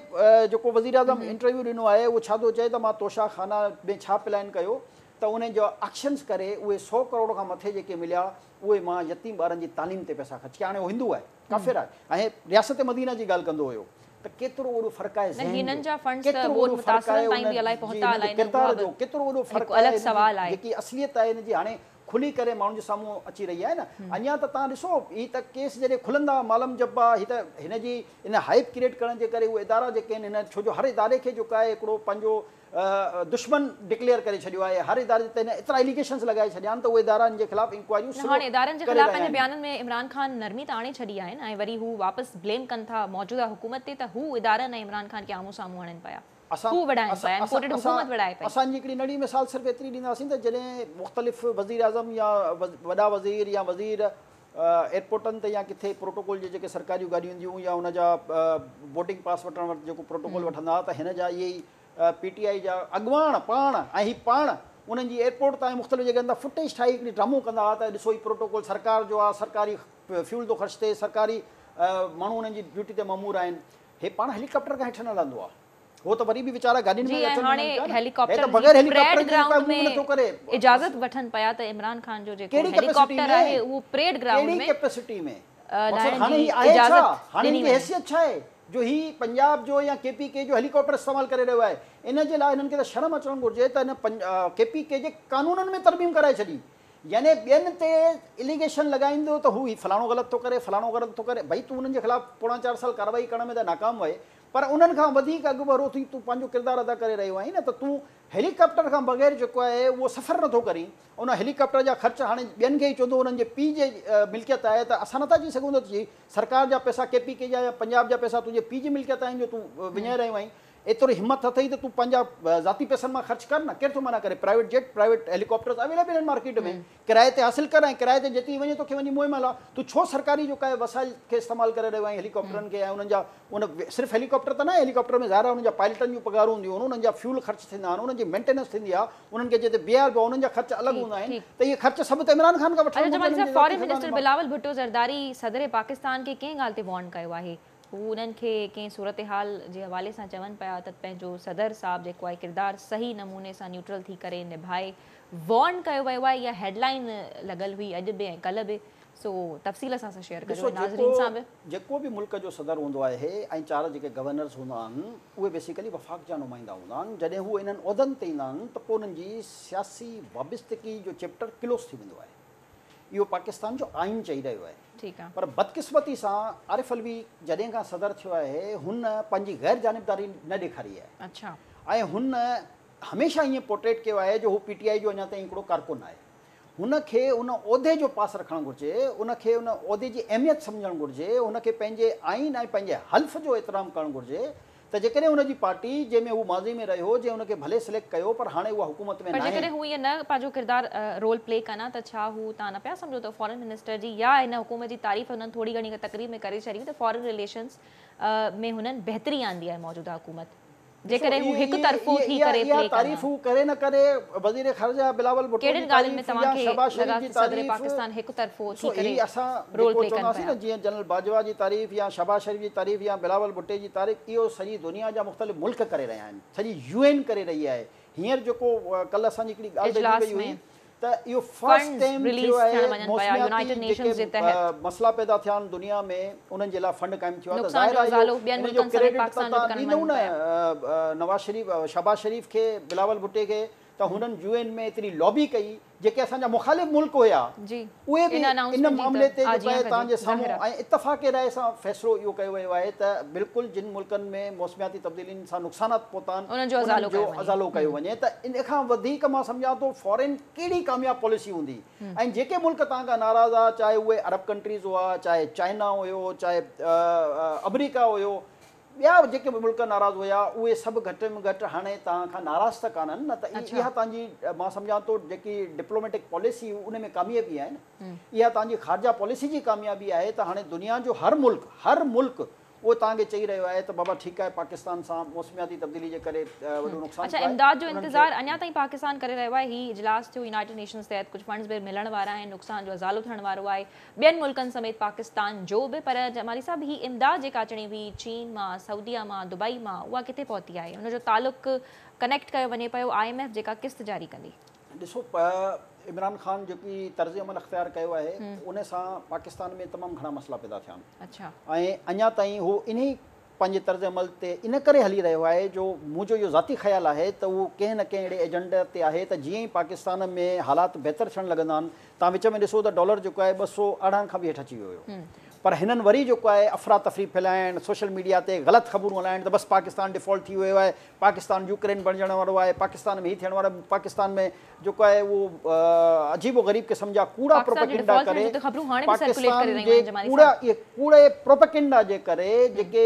جيڪو وزيراعظم انٽرويو ڏنو آهي اهو ڇا ٿو چئي ته مان توشا خانه ۾ ڇا پلان ڪيو ته ان جو آڪشنز ڪري اهي 100 ڪروڙ کان مٿي جيڪي مليا اهي مان يتيم ٻارن جي تعليم تي پئسا خرچ ڪيا هاڻي اهو هندو آهي ڪافر آهي ۽ رياست مدينه جي ڳالهه ڪندو هيو ته ڪيترو وڏو فرق آهي نه ذهن هنن جو جا فنڊز ته ڪيترو ٻوڏ وڏو فرق آهي متاثرن تائين ان به الائي جي پهتا هن جي الائي نه ڪردار اها جو به ڪيترو وڏو هڪ فرق آهي الڳ هن جي سوال آهي. جيڪي اصليت آهي هن جي هاڻي کلي ڪري ماڻهن جي سامهون اچي رهي آهي نه اڃا ته توهان ڏسو هي ته ڪيس جڏهن کلندا مالم جبا هي ته هن جي ان هائپ ڪريٽ ڪرڻ جي ڪري اهي ادارا جيڪي آهن هن ڇو جو هر اداري کي جيڪو آهي هڪڙو پنهنجو دشمن ڊڪليئر ڪري ڇڏيو آهي هر اداري تي هن ايترا اليگيشنز لڳائي ڇڏيا آهن ته اهي ادارا هن جي خلاف انڪوائريون نه سلو هاڻي ادارن جي ڪري خلاف رهيا پنهنجي آهن. بيانن ۾ عمران خان نرمي ته آڻي ڇڏي آهي نه ۽ وري هو واپس بليم ڪن ٿا موجوده حڪومت تي ته هو ادارن ۽ عمران خان کي آمهون سامهون هڻن پيا اسان هو وڙهائن اسان پيا اسان امپورٽيڊ اسان حڪومت وڙهائي پئي. اسان جي هڪڙي ننڍي مثال صرف ايتري ڏينداسين ته جڏهن مختلف وزيراعظم يا وڏا وزير يا وزير ايئرپورٽن تي يا ڪٿي پروٽوڪول جي جيڪي سرڪاريون گاڏيون هونديون يا ان جا بورڊنگ پاس وٺڻ وقت جيڪو پروٽوڪول وٺندا ته هن جا اهي ئي پي ٽي آء جا اڳواڻ پاڻ ۽ هي پاڻ انهن جي ايئرپورٽ تان ۽ مختلف جڳهن تان فوٽيج ٺاهي هڪڙي ڊرامو ڪندا هئا ته ڏسو هي پروٽوڪول سرڪار جو آهي سرڪاري فيول ٿو خرچ ٿئي سرڪاري ماڻهو انهن جي ڊيوٽي تي مامور آهن هي پاڻ هيليڪاپٽر کان هيٺ نه لهندو آهي هو ته وري به ويچارا گاڏين جي ۾ ۽ اچن هاڻي وڃن پيا نه هي هيليڪاپٽر ته جي بغير هيليڪاپٽر پريڊ جي جيڪو گرائونڊ آهي ۾ موو نٿو ڪري اجازت وٺن پيا ته عمران خان جو جيڪو ڪهڙي ڪيپيسٽي هيليڪاپٽر ۾ آهي اهو پريڊ گرائونڊ ڪهڙي ۾ ڪيپيسٽي ۾ مقصد لاهڻ هاڻي جي هي آهي ڇا اجازت هاڻي ڏني هن جي وڃي. حيثيت ڇا آهي جو هي پنجاب جو يا ڪي پي ڪي جو هيليڪاپٽر استعمال ڪري رهيو آهي ان جي لاء هنن کي ته شرم اچڻ گهرجي ته هن ڪي پي ڪي جي قانونن ۾ ترميم ڪرائي ڇڏي يعني ٻين تي اليگيشن لڳائيندو ته هو هي فلاڻو غلط ٿو ڪري فلاڻو غلط ٿو ڪري ڀئي تون انهن جي خلاف پوڻا چار سال ڪارروائي ڪرڻ ۾ ته ناڪام وئي پر انهن کان وڌيڪ اڳڀرو ٿي تون پنهنجو ڪردار ادا ڪري رهيو آهين نه ته تون هيليڪاپٽر کان بغير جيڪو آهي اهو سفر نٿو ڪرين ان هيليڪاپٽر جا خرچ هاڻي ٻين کي ئي چوندو انهن جي پيء جي ملڪيت آهي ته اسان نٿا چئي سگهون ته سرڪار جا پئسا ڪي پي ڪي جا يا پنجاب جا پئسا تنهنجي پيء جي ملڪيت آهن جو تون وڃائي رهيو آهين. ايتري همت اٿئي ته تون پنهنجا ذاتي پئسن مان خرچ ڪر نه، ڪير ٿو منع ڪري؟ Private jet, private helicopters available آهن مارڪيٽ ۾، ڪرائي تي حاصل ڪر ۽ ڪرائي تي جتي وڃي توکي وڃي مهم هلاء. تون ڇو سرڪاري جو ڪاهي وسائل کي استعمال ڪري رهيو آهين هيليڪاپٽرن کي ۽ انهن جا ان صرف هيليڪاپٽر ته ناهي، هيليڪاپٽر ۾ ظاهر آهي انهن جا پائلٽن جون پگهارون هونديون آهن، انهن جا فيول خرچ ٿيندا آهن، انهن جي مينٽيننس ٿيندي آهي، انهن کي جتي بيهاربو آهي انهن جا خرچ الڳ هوندا آهن ته اهي خرچ سڀ ته عمران خان کان وٺڻ اچا جمالي گهرجن صاحب انهن جي ذاتي فارين خزاني منسٽر مان. بلاول ڀٽو زرداري صدر پاڪستان کي ڪنهن ڳالهه تي وارن ڪيو آهي؟ هو انهن کي ڪنهن صورتحال جي حوالي سان چون پيا ته پنهنجو صدر صاحب جيڪو آهي ڪردار صحيح نموني سان نيوٽرل ٿي ڪري نڀائي وارن ڪيو ويو آهي اها هيڊ لائين لڳل هئي اڄ به ۽ ڪلهه به سو تفصيل سان سان شيئر ڏسو ڪجو ناظرين سان به. جيڪو به ملڪ جو صدر هوندو آهي ۽ چار جيڪي گورنرز هوندا آهن اهي بيسيڪلي وفاق جا نمائندا هوندا آهن جڏهن هو انهن عهدن تي ايندا آهن ته پوء انهن جي سياسي وابستگي جو چيپٽر ڪلوز ٿي ويندو آهي اهو پاڪستان جو آئين چئي رهيو آهي پر بدقسمتي سان عارف علوي جڏهن کان صدر ٿيو آهي هن پنهنجي غير جانبداري نه ڏيکاري آهي ۽ هن هميشه ائين پورٽريٽ ڪيو آهي جو هو پي ٽي آء جو اڃا تائين هڪڙو ڪارڪن آهي هن کي ان عهدي جو پاس رکڻ گهرجي ان کي ان عهدي جي اهميت سمجهڻ گهرجي هن کي پنهنجي آئين ۽ پنهنجي حلف جو احترام ڪرڻ گهرجي ته جيڪڏهن هن جي پارٽي جنهن ۾ هو ماضي ۾ رهيو جنهن هن کي ڀلي سليڪٽ ڪيو پر هاڻي اها حڪومت ۾ پر ناهي. جيڪڏهن هو ائين نه پنهنجو ڪردار رول پلي ڪن ها ته ڇا هو توهان نه پيا سمجهو ته فارن منسٽر جي يا هن حڪومت جي تعريف هنن ٿوري گهڻي هڪ تقرير ۾ ڪري ڇڏي ته فارن رليشنز ۾ هنن بهتري آندي آهي موجوده حڪومت ڏسو جيڪڏهن هو هڪ طرفو ٿي اها ڪري اها پلي ڪن ها. تعريف هو ڪري نه ڪري وزير خارجه بلاول ڀٽو ڪهڙين جي ڳالهين ۾ تعريف توهان يا کي شهباز لڳا شريف جي ته صدر تعريف پاڪستان هڪ طرفو ٿي ڏسو ڪري هي اسان رول جيڪو پلي ڪن چونداسين پيا. نه جيئن جنرل باجوا جي تعريف يا شهباز شريف جي تعريف يا بلاول ڀٽي جي تعريف اهو سڄي دنيا جا مختلف ملڪ ڪري رهيا آهن سڄي يو اين ڪري رهي آهي هينئر جيڪو ڪلهه اسان جي هڪڙي ڳالهه رهجي اجلاس وئي ۾ هئي ته اهو فرسٽ فنڊز ٽائيم رليز ٿيو ٿيڻ آهي وڃن پيا موسمياتي يونائيٽيڊ نيشنز جيڪي جي تحت. مسئلا پيدا ٿيا آهن دنيا ۾ انهن جي لاء فنڊ قائم ٿيو آهي ته نقصان ظاهر جو آهي اهو ازالو ٻين ان جو ملڪن سميت ڪريڊٽ ته پاڪستان جو به توهان ڪرڻ ڏيندؤ وڃن نه پيا. نواز شريف شهباز شريف کي بلاول ڀٽي کي ته هنن يو اين ۾ ايتري لابي ڪئي جيڪي اسان جا مخالف ملڪ هيا جي اهي ان به ان انائونسمينٽ جي معاملي ته تي جيڪو آجيان آهي توهان ڪجي جي ظاهر سامهون آهي. ۽ اتفاق راء سان فيصلو اهو ڪيو ويو آهي ته بلڪل جن ملڪن ۾ موسمياتي تبديلين سان نقصانات پهتا آهن انهن جو انهن ازالو جو ڪيو وڃي. ازالو ڪيو وڃي ته ان کان وڌيڪ مان سمجهان ٿو فارين ڪهڙي ڪامياب پاليسي هوندي ۽ جيڪي ملڪ توهان کان ناراض آ چاهي اهي عرب ڪنٽريز هئا چاهي چائنا هيو چاهي آمريڪا هيو ٻيا جيڪي به ملڪ ناراض هيا اهي سڀ گهٽ ۾ گهٽ هاڻي توهان کان ناراض ته ڪانهن نه ته اها توهان جي مان سمجهان ٿو جيڪي ڊپلوميٽڪ پاليسي هئي ان ۾ ڪاميابي آهي نه اها توهان جي خارجه پاليسي جي ڪاميابي آهي ته هاڻي دنيا جو هر ملڪ هر ملڪ اهو توهان کي چئي رهيو آهي ته بابا ٺيڪ آهي پاڪستان سان موسمياتي تبديلي جي ڪري وڏو نقصان اڇا ٿيو آهي امداد جو انهن کي انتظار اڃا تائين پاڪستان ڪري رهيو آهي هي اجلاس ٿيو يونائيٽيڊ نيشنز تحت ڪجهه فنڊز به ملڻ وارا آهن نقصان جو ازالو ٿيڻ وارو آهي ٻين ملڪن سميت پاڪستان جو به پر جمالي صاحب هي امداد جيڪا اچڻي هئي چين مان سعوديه مان دبئي مان اها ڪٿي پهتي آهي ان جو تعلق ڪنيڪٽ ڪيو وڃي پيو I M F جيڪا قسط جاري ڪندي. ڏسو عمران خان جيڪي طرز عمل اختيار ڪيو آهي ان سان پاڪستان ۾ تمام گهڻا مسئلا پيدا ٿيا آهن ۽ اڃا تائين هو انهي پنهنجي طرز عمل تي ان ڪري هلي رهيو آهي جو منهنجو اهو ذاتي خيال آهي ته اهو ڪنهن نه ڪنهن اهڙي ايجنڊا تي آهي ته جيئن ئي پاڪستان ۾ حالات بهتر ٿيڻ لڳندا آهن توهان وچ ۾ ڏسو ته ڊالر جيڪو آهي 218 کان به هيٺ اچي ويو هيو پر هنن وري جيڪو آهي افراتفري ڦهلائڻ سوشل ميڊيا تي غلط خبرون هلائڻ ته بس پاڪستان ڊيفالٽ ٿي ويو آهي پاڪستان يوڪرين بڻجڻ وارو آهي پاڪستان ۾ هي ٿيڻ وارو آهي پاڪستان ۾ جيڪو آهي اهو عجيب و غريب قسم جا ڪوڙا پروپيگنڊا ڪري پاڪستان جي ڪوڙا اهي ڪوڙي پروپيگنڊا جي ڪري جيڪي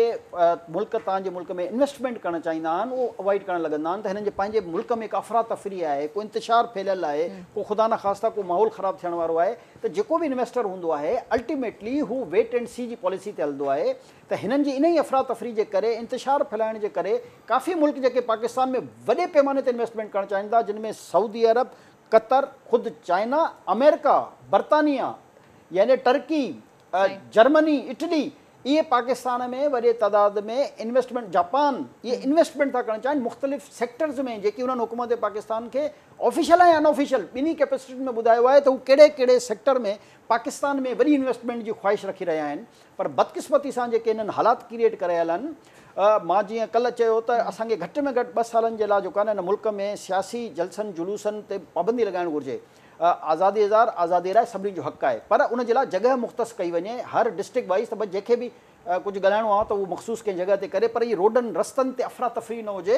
ملڪ توهان جي ملڪ ۾ انويسٽمينٽ ڪرڻ چاهيندا آهن اهو اوائڊ ڪرڻ لڳندا آهن ته هنن جي پنهنجي ملڪ ۾ هڪ افراتفري آهي ڪو انتشار ڦهليل آهي ڪو خدا نخواسته ڪو ماحول خراب ٿيڻ وارو آهي ته جيڪو به انويسٽر هوندو آهي الٽيميٽلي هو ويٽ اينڊ سي جي پاليسي تي هلندو آهي ته هنن جي انهي افراتفري جي ڪري، انتشار ڦهلائڻ جي ڪري ڪافي ملڪ جيڪي پاڪستان ۾ وڏي پيماني تي انويسٽمينٽ ڪرڻ چاهين ٿا جن ۾ سعودي عرب، قطر، خود چائنا، آمريڪا، برطانيا يعني ٽرڪي، جرمني، اٽلي اهي پاڪستان ۾ وڏي تعداد ۾ انويسٽمينٽ جاپان اهي انويسٽمينٽ ٿا ڪرڻ چاهين مختلف سيڪٽرز ۾ جيڪي انهن حڪومت پاڪستان کي آفيشل ۽ ان آفيشل ٻنهي ڪيپسٽين ۾ ٻڌايو آهي ته هو ڪهڙي ڪهڙي سيڪٽر ۾ پاڪستان ۾ وڏي انويسٽمينٽ جي خواهش رکي رهيا آهن پر بدقسمتي سان جيڪي هنن حالات ڪريئيٽ ڪرايل آهن، مان جيئن ڪلهه چيو ته اسان کي گهٽ ۾ گهٽ ٻه سالن جي لاء جيڪو آهي نه هن ملڪ ۾ سياسي جلسن جلوسن تي پابندي لڳائڻ گهرجي. آزادي اظهار، آزادي راء سڀني جو حق آهي پر ان جي لاء جڳهه مختص ڪئي وڃي هر ڊسٽرڪٽ وائيز ته ڀئي جنهن کي به ڪجهه ڳالهائڻو آهي ته اهو مخصوص ڪنهن جڳهه تي ڪري پر اهي روڊن رستن تي افراتفري نه هجي،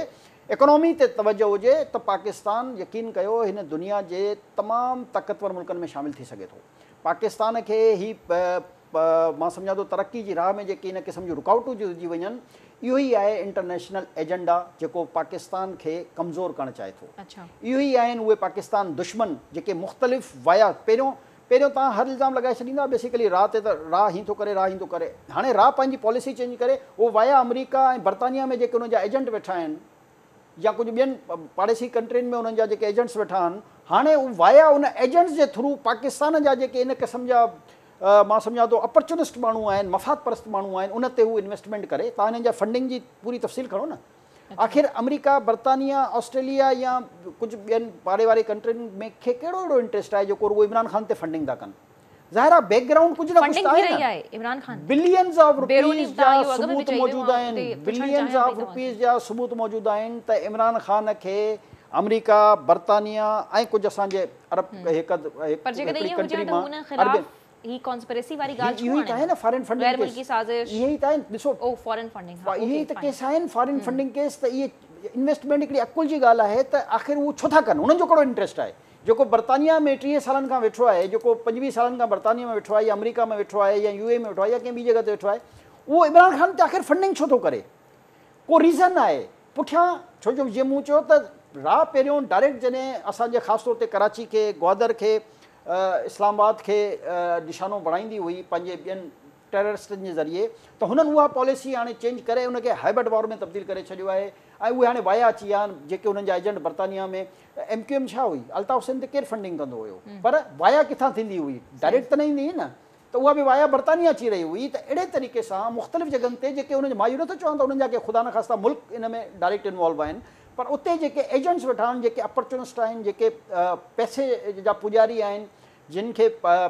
اڪانومي تي توجهه هجي ته پاڪستان يقين ڪيو هن دنيا جي تمام طاقتور ملڪن ۾ شامل ٿي سگهي ٿو. پاڪستان کي هي مان سمجهان ٿو ترقي جي راهه ۾ جيڪي ان قسم جون رڪاوٽون ٿيون ٿي وڃن اهو ئي آهي انٽرنيشنل ايجنڊا جيڪو پاڪستان کي ڪمزور ڪرڻ چاهي ٿو. اهو ئي آهن اهي پاڪستان دشمن جيڪي مختلف وايا پهريون پهريون توهان هر الزام لڳائي ڇڏيندا بيسيڪلي را تي ته را هين ٿو ڪري را هين ٿو ڪري هاڻي را پنهنجي پاليسي چينج ڪري اهو وايا آمريڪا ۽ برطانيا ۾ جيڪي انهن جا ايجنٽ ويٺا آهن يا ڪجهه ٻين پاڙيسي ڪنٽرين ۾ انهن جا جيڪي ايجنٽس ويٺا آهن هاڻي هو وايا ان ايجنٽس جي ٿرو پاڪستان جا جيڪي ان قسم جا مان سمجهان ٿو اپرچونسٽ ماڻهو آهن مفاد پرست ماڻهو آهن ان تي هو انويسٽمينٽ ڪري توهان انهن جا فنڊنگ جي پوري تفصيل کڻو نه آخر آمريڪا برطانيا آسٽريليا يا ڪجهه ٻين پاڙي واري ڪنٽرين ۾ کي ڪهڙو اهڙو انٽريسٽ آهي جيڪو رڳو عمران خان تي فنڊنگ ٿا ڪن ظاهر آهي بيڪ گرائونڊ ڪجهه نه ڪجهه ته آهي نه بلينز آف روپيز جا ثبوت موجود آهن بلينز آف روپيز جا ثبوت موجود آهن ته عمران خان کي آمريڪا برطانيا ۽ ڪجهه اسان جي عرب هڪ هڪڙي ڪنٽري مان عربين هي ڪانسپريسي واري ڳالهه ڇو آڻي آهي نه فارين فنڊنگ غير ملڪي سازش اهي ئي ته آهن ڏسو او فارين فنڊنگ ها اهي ئي ته ڪيس آهن فارين فنڊنگ ڪيس ته اهي انويسٽمينٽ هڪڙي عقل جي ڳالهه آهي ته آخر هو ڇو ٿا ڪن انهن جو ڪهڙو انٽريسٽ آهي جيڪو برطانيا ۾ 30 سالن کان ويٺو آهي، جيڪو 25 سالن کان برطانيا ۾ ويٺو آهي يا آمريڪا ۾ ويٺو آهي يا يو اي ۾ ويٺو آهي يا ڪنهن ٻي جڳهه تي ويٺو آهي، اهو عمران خان تي آخر فنڊنگ ڇو ٿو ڪري؟ ڪو ريزن آهي پٺيان، ڇو جو جيئن مون چيو ته را پهريون ڊائريڪٽ جڏهن اسان جي خاص طور تي ڪراچي کي، گوادر کي، اسلام آباد کي نشانو بڻائيندي هئي پنهنجي ٻين ٽيررسٽن جي ذريعي ته هنن اها پاليسي هاڻي چينج ڪري ان کي هائبرڊ وار ۾ تبديل ڪري ڇڏيو آهي ۽ اهي هاڻي وايا اچي ويا آهن جيڪي انهن جا ايجنٽ برطانيا ۾ ايم ڪيو ايم ڇا هئي الطاف حسين تي ڪير فنڊنگ ڪندو هيو پر وايا ڪٿان ٿيندي هئي ڊائريڪٽ ته نه ايندي هئي نه ته اها به وايا برطانيا اچي رهي هئي ته اهڙي طريقي سان مختلف جڳهن تي جيڪي انهن مان اهو نٿو چوان ته انهن جا ڪي خدا نخواسته ملڪ ان ۾ ڊائريڪٽ انوالو آهن پر اتي جيڪي ايجنٽس ويٺا آهن جيڪي اپرچونسٽ آهن جيڪي پئسي جا پوڄاري آهن جن کي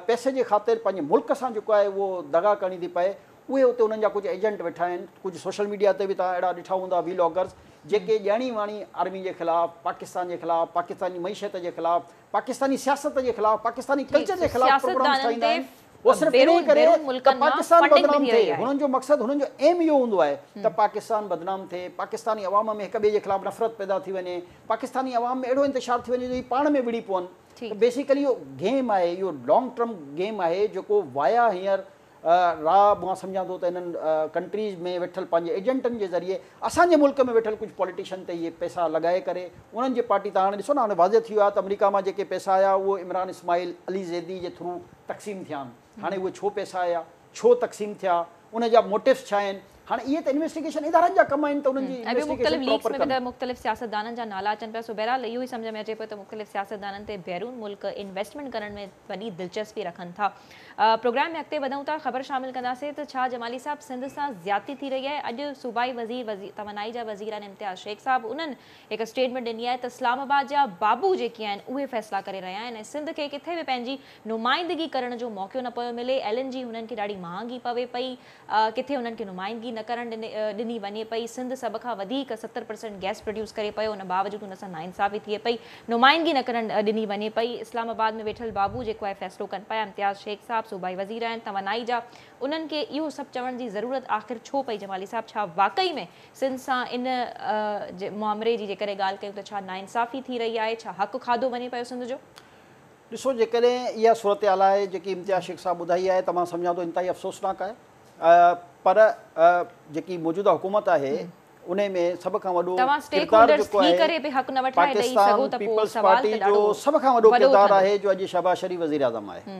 پئسي جي خاطر پنهنجي ملڪ سان جيڪو آهي اهو دغا ڪرڻي ٿي پئي اهي اتي انهن جا ڪجهه ايجنٽ ويٺا آهن ڪجهه سوشل ميڊيا تي به توهان اهڙا ڏٺا هوندا وي لاگرز جيڪي ڄاڻي واڻي آرمي جي خلاف پاڪستان جي خلاف پاڪستاني معيشت جي خلاف پاڪستاني سياست جي خلاف پاڪستاني ڪلچر جي خلاف پروگرامز ٺاهيندا آهن اهو صرف انهي ڪري ته پاڪستان بدنام ٿئي هنن جو مقصد هنن جو ايم اهو هوندو آهي ته پاڪستان بدنام ٿئي پاڪستاني عوام ۾ هڪ ٻئي جي خلاف نفرت پيدا ٿي وڃي پاڪستاني عوام ۾ اهڙو انتشار ٿي وڃي جو هي پاڻ ۾ وڙهي پون ته بيسيڪلي اهو گيم آهي اهو لانگ ٽرم گيم آهي جيڪو وايا هينئر را مان سمجهان ٿو ته انهن ڪنٽريز ۾ ويٺل پنهنجي ايجنٽن جي ذريعي اسان جي ملڪ ۾ ويٺل ڪجهه پوليٽيشن تي اهي پئسا لڳائي ڪري انهن جي پارٽي تان هاڻي ڏسو نه هاڻي واضح ٿي ويو آهي ته آمريڪا مان جيڪي پئسا آيا اهو عمران اسماعيل علي زيدي جي ٿرو تقسيم ٿيا آهن هاڻي اهي ڇو پئسا آيا ڇو تقسيم ٿيا ان جا موٽيوز ڇا آهن هاڻي اهي ته انويسٽيگيشن ادارن جا ڪم آهن ته انهن جي ۽ ٻيو مختلف ليڪس ۾ به ته مختلف سياستدانن جا نالا اچن پيا سو بهرحال اهو ئي سمجهه ۾ اچي پيو ته مختلف سياستدانن تي بيرون ملڪ انويسٽمينٽ ڪرڻ ۾ وڏي دلچسپي رکن ٿا پروگرام ۾ اڳتي وڌون ٿا خبر شامل ڪنداسين ته ڇا جمالي صاحب سنڌ سان زيادتي ٿي رهي آهي اڄ صوبائي وزير توانائي جا وزير آهن امتياز شيخ صاحب انهن هڪ اسٽيٽمينٽ ڏني آهي ته اسلام آباد جا بابو جيڪي آهن اهي فيصلا ڪري رهيا آهن ۽ سنڌ کي ڪٿي به پنهنجي نمائندگي ڪرڻ جو موقعو نه پيو ملي، ايل اين جي هنن کي ڏاڍي مهانگي پوي پئي، ڪٿي هنن کي نمائندگي نه ڪرڻ ڏني وڃي پئي، سنڌ سڀ کان وڌيڪ 70% گئس پروڊيوس ڪري پيو ان باوجود ان سان ناانصافي ٿئي پئي، نمائندگي نه ڪرڻ ڏني وڃي پئي، اسلام آباد ۾ ويٺل بابو جيڪو آهي فيصلو ڪن پيا، امتياز شيخ صاحب صوبائي وزير آهن توانائي جا انهن کي اهو سڀ چوڻ جي ضرورت آخر ڇو پئي جمالي صاحب ڇا واقعي ۾ سنڌ سان ان مامري جي جيڪڏهن ڳالهه ڪيون ته ڇا ناانصافي ٿي رهي آهي، ڇا حق کاڌو وڃي پيو سنڌ جو؟ ڏسو جيڪڏهن اها صورتحال آهي جيڪي امتياز شيخ صاحب ٻڌائي آهي ته مان سمجهان ٿو انتهائي افسوسناڪ آهي پر جيڪي موجوده حڪومت آهي انهي ۾ سڀ کان وڏو ڪردار جيڪو آهي پاڪستان پيپلز پارٽي جو سڀ کان وڏو ڪردار آهي جو اڄ شهباز شريف وزيراعظم آهي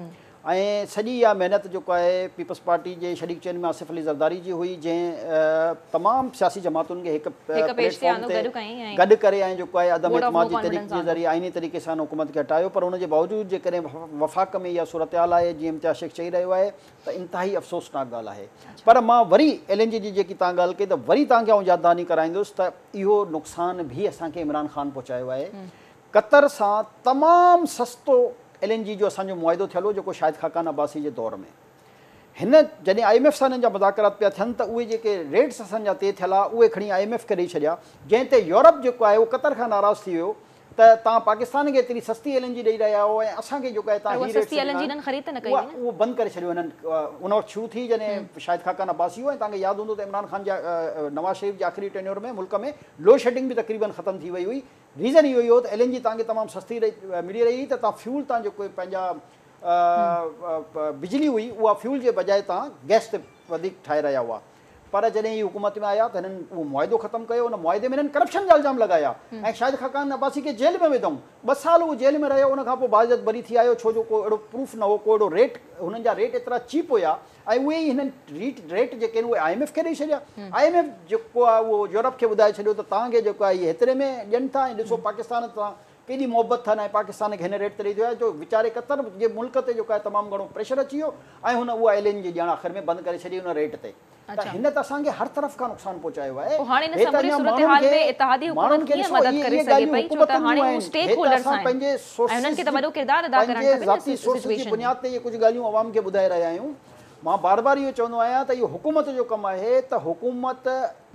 ۽ سڄي اها محنت جيڪو آهي پيپلز پارٽي جي شريڪ چيئرمين آصف علي زرداري جي هئي جنهن تمام سياسي جماعتن کي هڪ پليٽ فارم تي گڏ ڪري ۽ جيڪو آهي عدم اعتماد جي تحريڪ جي ذريعي آئيني طريقي سان حڪومت کي هٽايو پر ان جي باوجود جيڪڏهن وفاق ۾ اها صورتحال آهي جيئن امتياز شيخ چئي رهيو آهي ته انتهائي افسوسناڪ ڳالهه آهي پر مان وري ايل اين جي جي جيڪي توهان ڳالهه ڪئي ته وري توهان کي آئون ياد دهاني ڪرائيندس ته اهو نقصان به اسان کي عمران خان پهچايو آهي قطر سان تمام سستو ايل اين جي جو اسان جو معاهدو ٿيل هو جيڪو شاهد خاقان عباسي جي دور ۾ هن جڏهن I M F سان هنن جا مذاڪرات پيا ٿين ته اهي جيڪي ريٽس اسان جا طئي ٿيل ها اهي کڻي I M F کي ڏئي ڇڏيا جنهن تي يورپ جيڪو آهي اهو قطر کان ناراض ٿي ويو ته توهان پاڪستان کي ايتري سستي ايل اين جي ڏئي رهيا آهيو ۽ اسان کي جيڪو آهي توهان هي ريٽس ڏنا آهن اها اهو بند ڪري ڇڏيو هنن ان وقت شروع ٿي جڏهن شاهد خاقان عباسي هو ۽ توهان کي ياد هوندو ته عمران خان جي نواز شريف جي آخري ٽينيور ۾ ملڪ ۾ لوڊ شيڊنگ به تقريبن ختم ٿي وئي هئي ريزن اهو ئي هو ته ايل اين جي توهان کي تمام سستي ملي رهي هئي ته توهان فيول تان جيڪو پنهنجا بجلي هئي اها فيول جي بجاء توهان گئس تي وڌيڪ ٺاهي رهيا هئا پر پر جڏهن هي حڪومت ۾ آيا ته هنن اهو معاهدو ختم ڪيو، ان معاهدي ۾ هنن ڪرپشن جا الزام لڳايا ۽ شاهد خاقان عباسي کي جيل ۾ وڌائون، ٻه سال اهو جيل ۾ رهيو، ان کان پوء باعزت بري ٿي آيو، ڇو جو ڪو اهڙو پروف نه هو، ڪو اهڙو ريٽ، هنن جا ريٽ ايترا چيپ هيا ۽ اهي ئي هنن ريٽ ريٽ جيڪي آهن اهي I M F کي ڏئي ڇڏيا، I M F جيڪو آهي اهو يورپ کي ٻڌائي ڇڏيو ته توهان کي جيڪو آهي اهي هيتري ۾ ڏين ٿا ۽ ڏسو پاڪستان سان ڪيڏي محبت اٿن ۽ پاڪستان کي هن ريٽ تي ڏئي ٿو جو ويچاري قطر جي ملڪ تي جيڪو آهي تمام گهڻو پريشر اچي ويو ۽ هن اها ايل اين جي ڄڻ آخر ۾ بند ڪري ڇڏي ان ريٽ تي ته هن ته اسان کي هر طرف کان نقصان پهچايو آهي پوء هاڻي ان سموري صورتحال ۾ اتحادي حڪومت ڪيئن مدد ڪري سگهي پئي ڇو ته هاڻي هو اسٽيڪ هولڊرز آهن ۽ انهن کي ته وڏو ڪردار ادا ڪرڻ کپي نه سچوئيشن ۾ بنياد تي اهي ڪجهه ڳالهيون عوام کي ٻڌائي رهيا آهيون مان بار بار اهو چوندو آهيان ته اهو حڪومت جو ڪم آهي ته حڪومت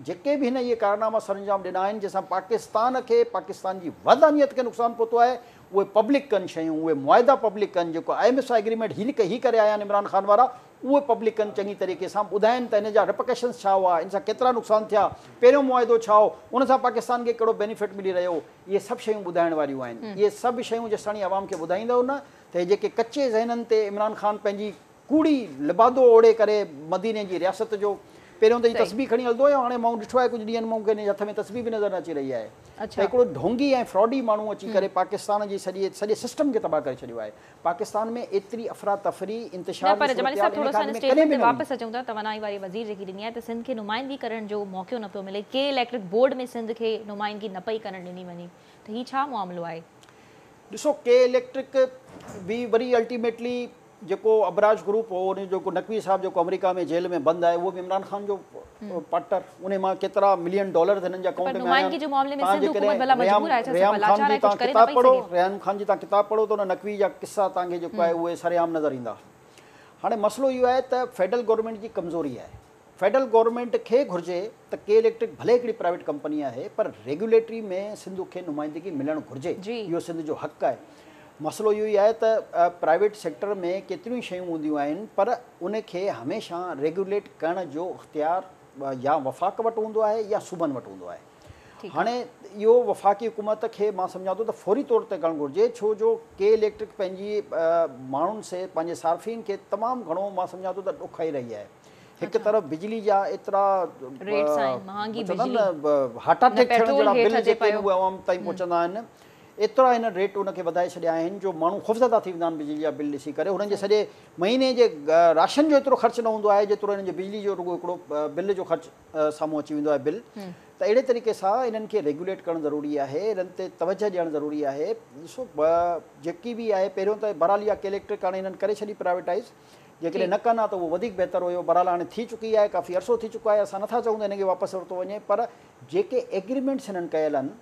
جيڪي به هن اهي ڪارناما سرانجام ڏنا آهن جنهن سان پاڪستان کي پاڪستان جي وحدانيت کي نقصان پهتو آهي اهي پبلڪ ڪن شيون اهي معاهدا پبلڪ ڪن جيڪو I M F سان ايگريمينٽ هي هي ڪري آيا آهن عمران خان وارا اهي پبلڪ ڪن چڱي طريقي سان ٻڌائين ته ان جا رپرڪشنز ڇا هئا ان سان ڪيترا نقصان ٿيا پهريون معاهدو ڇا هو ان سان پاڪستان کي ڪهڙو بينيفٽ ملي رهيو اهي سڀ شيون ٻڌائڻ واريون آهن اهي سڀ شيون جيستاڻي عوام کي ٻڌائيندؤ نه ته هي جيڪي ڪچي ذهنن تي عمران خان پنهنجي ڪوڙي لبادو اوڙهي ڪري مديني جي رياست جو پهريون ته هي تسبيح کڻي هلندو هيو هاڻي مون ڏٺو آهي ڪجهه ڏينهن مون کي هن جي هٿ ۾ تسبيح به نظر نه اچي رهي آهي ته هڪڙو ڍونگي ۽ فراڊي ماڻهو اچي ڪري پاڪستان جي سڄي سڄي سسٽم کي تباهه ڪري ڇڏيو آهي پاڪستان ۾ ايتري افراتفري انتشار جي صورتحال ان کان اڳ ۾ ڪڏهن به نه هئي. واپس اچون ٿا توانائي واري وزير جيڪي ڏني آهي ته سنڌ کي نمائندگي ڪرڻ جو موقعو نه پيو ملي ڪي اليڪٽرڪ بورڊ ۾ سنڌ کي نمائندگي نه پئي ڪرڻ ڏني وڃي ته هي ڇا معاملو آهي؟ ڏسو ڪي اليڪٽرڪ به وري الٽيميٽلي جيڪو ابراج گروپ هو ان جو جيڪو نقوي صاحب جيڪو آمريڪا ۾ جيل ۾ بند آهي اهو به عمران خان جو پارٽنر انهي مان ڪيترا ملين ڊالرز هنن جي اڪائونٽ ۾ آيا آهن توهان جيڪڏهن ريحام ريحام خان جي توهان ڪتاب پڙهو ريحام خان جي توهان ڪتاب پڙهو ته ان نقوي جا قصا توهان کي جيڪو آهي اهي سرعام نظر ايندا هاڻي مسئلو اهو آهي ته فيڊرل گورنمينٽ جي ڪمزوري آهي فيڊرل گورنمينٽ کي گهرجي ته ڪي اليڪٽرڪ ڀلي هڪڙي پرائيويٽ ڪمپني آهي پر ريگيوليٽري ۾ سنڌ کي نمائندگي ملڻ گهرجي اهو سنڌ جو حق آهي مسئلو اهو ئي آهي ته پرائيويٽ سيڪٽر ۾ ڪيتريون ئي شيون هونديون آهن پر ان کي هميشه ريگيوليٽ ڪرڻ جو اختيار يا وفاق وٽ هوندو آهي يا صوبن وٽ هوندو آهي هاڻي اهو وفاقي حڪومت کي مان سمجهان ٿو ته فوري طور تي ڪرڻ گهرجي ڇو جو ڪي اليڪٽرڪ پنهنجي ماڻهن سي پنهنجي صارفين کي تمام گهڻو مان سمجهان ٿو ته ڏکائي رهي آهي هڪ طرف بجلي جا ايترا چوندا آهن نه هارٽ اٽيڪ ٿيڻ جهڙا بل جيڪي آهن اهي عوام تائين پهچندا آهن ايترا هنن ريٽ ان کي وڌائي ڇڏيا آهن جو ماڻهو خوفزده ٿي ويندا آهن بجلي جا بل ڏسي ڪري هنن جي سڄي مهيني جي راشن جو ايترو خرچ نه هوندو آهي جيترو هنن جي بجلي جو رڳو هڪڙو بل جو خرچ سامهون اچي ويندو آهي بل ته اهڙي طريقي سان انهن کي ريگيوليٽ ڪرڻ ضروري آهي انهن تي توجهه ڏيڻ ضروري آهي ڏسو جيڪي به آهي پهريون ته بهرحال اها ڪي اليڪٽرڪ هاڻي انهن ڪري ڇڏي پرائيويٽائيز جيڪڏهن نه ڪن ها ته اهو وڌيڪ بهتر هيو بهرحال هاڻي ٿي چڪي آهي ڪافي عرصو ٿي چڪو آهي اسان نٿا چئون ته هن کي واپس ورتو وڃي پر جيڪي ايگريمينٽس هنن ڪيل آهن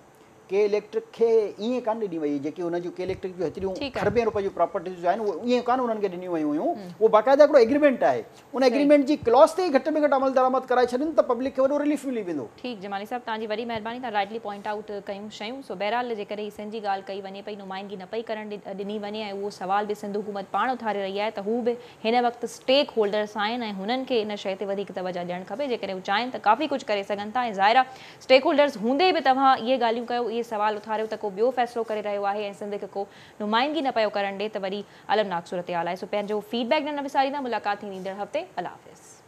ڪي اليڪٽرڪ کي ائين ڪانه ڏني وئي جيڪي ان جون ڪي اليڪٽرڪ جون هيتريون کربين روپين جون پراپرٽيز آهن اهي ائين ڪانه انهن کي ڏنيون ويون هيون اهو باقاعده هڪڙو ايگريمينٽ آهي ان ايگريمينٽ جي ڪلاز تي ئي گهٽ ۾ گهٽ عمل درآمد ڪرائي ڇڏين ته پبلڪ کي وڏو رليف ملي ويندو. ٺيڪ جمالي صاحب توهان جي وڏي مهرباني توهان رائٽلي پوائنٽ آئوٽ ڪيون شيون سو بهرحال جيڪڏهن هي سنڌ جي ڳالهه ڪئي وڃي پئي نمائندگي نه پئي ڪرڻ ڏني وڃي ۽ اهو سوال به سنڌ حڪومت پاڻ اٿاري رهي آهي ته هو به هن وقت اسٽيڪ هولڊرس آهن ۽ هنن کي ان شيء تي وڌيڪ توجه ڏيڻ کپي جيڪڏهن هو چاهين ته ڪافي ڪجهه ڪري سگهن ٿا ۽ ظاهر آهي اسٽيڪ هولڊرز هوندي به توهان اهي ڳالهيون ڪيو، اهي سوال اٿاريو ته ڪو ٻيو فيصلو ڪري رهيو آهي ۽ سنڌ کي ڪو نمائندگي نه پيو ڪرڻ ڏي ته وري المناڪ صورتحال آهي سو پنهنجو فيڊ بيڪ ڏيڻ نه وساريندا ملاقات ٿيندي ايندڙ هفتي الله حافظ.